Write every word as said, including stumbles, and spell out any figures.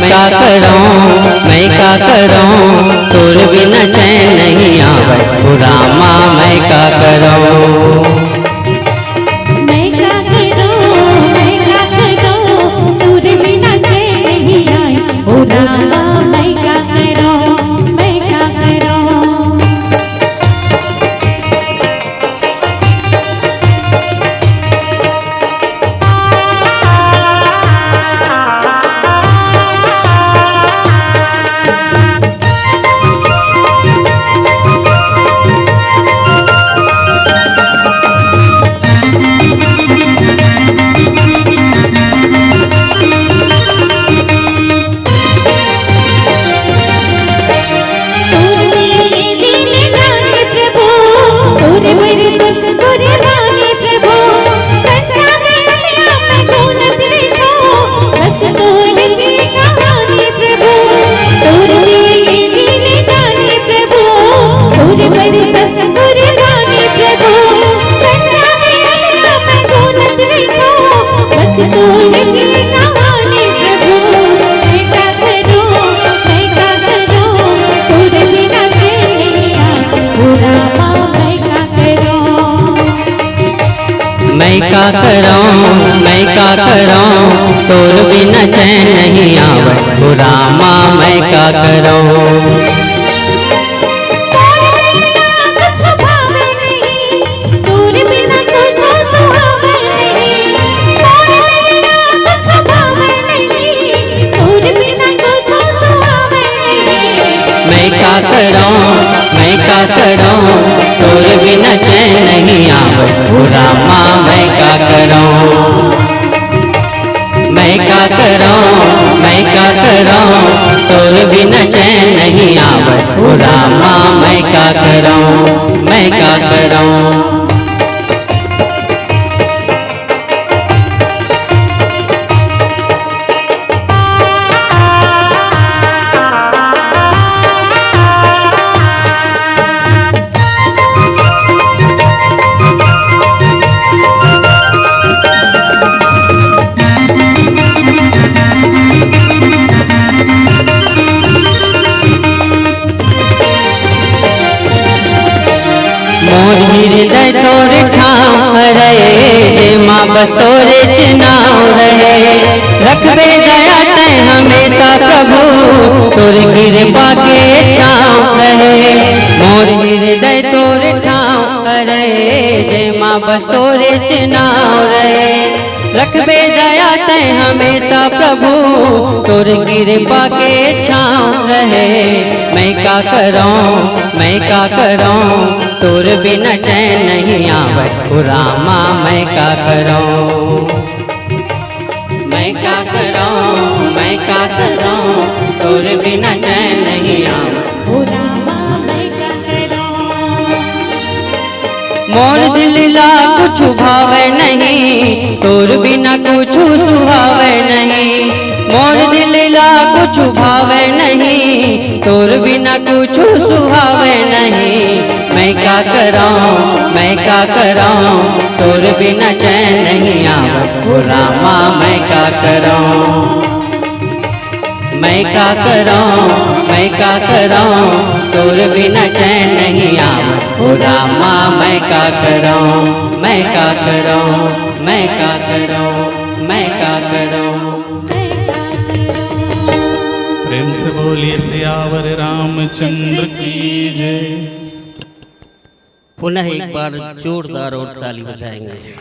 का करौं, मैं का करौं, तोर बिना चैन नहीं आवै, ओ रामा, मैं का करौं। मैं का करौं, मैं का करौं, तोर बिना चैन नहीं आवै, ओ रामा, मैं का करौं, मैं का करौं। मैं का करौं, मैं का करौं, तोर बिना चैन नहीं आवै, ओ रामा, मैं का करौं। मैं का करौं, मैं का करौं, तोर बिना चैन नहीं आवै, ओ रामा, मैं का करौं। मैं का करौं, मैं का करौं, तोर बिना चैन नहीं आवै, ओ रामा, मैं का करौं, मैं का करौं। मोर हृदय तोर ठाँव हरय, जेमा बस तोरेच नाँव रहय। रखबे दया तैं हमेशा प्रभु, तोर कृपा के छाँव रहय। मोर हृदय तोर ठाँव हरय, जेमा बस तोरेच नाँव रहय। रखबे दया तैं हमेशा प्रभु, तोर कृपा के छाँव रहय। मैं का करौं, मैं का करौं, तोर बिना चैन नहीं आवै, ओ रामा, मैं का करौं। मैं का करौं, मैं का करौं, तोर बिना चैन नहीं आवै। ओ रामा, मैं का करौं। मोर दिल ला कुछु भावै नहीं, तोर बिना कुछु सुहावै नहीं। मोर दिल ला कुछु भावै नहीं, तोर बिना कुछु सुहावै नहीं। मैं का करौं, मैं का करौं, तोर बिना चैन नहीं आवै, ओ रामा, मैं का करौं। मैं का करौं, मैं का करौं, तोर बिना चैन नहीं आवै, ओ रामा, मैं का करौं, मैं का करौं, मैं का करौं, मैं का करौं। प्रेम से बोलिए सियावर रामचंद्र की जय। पुनः एक बार जोरदार और ताली बजाएंगे।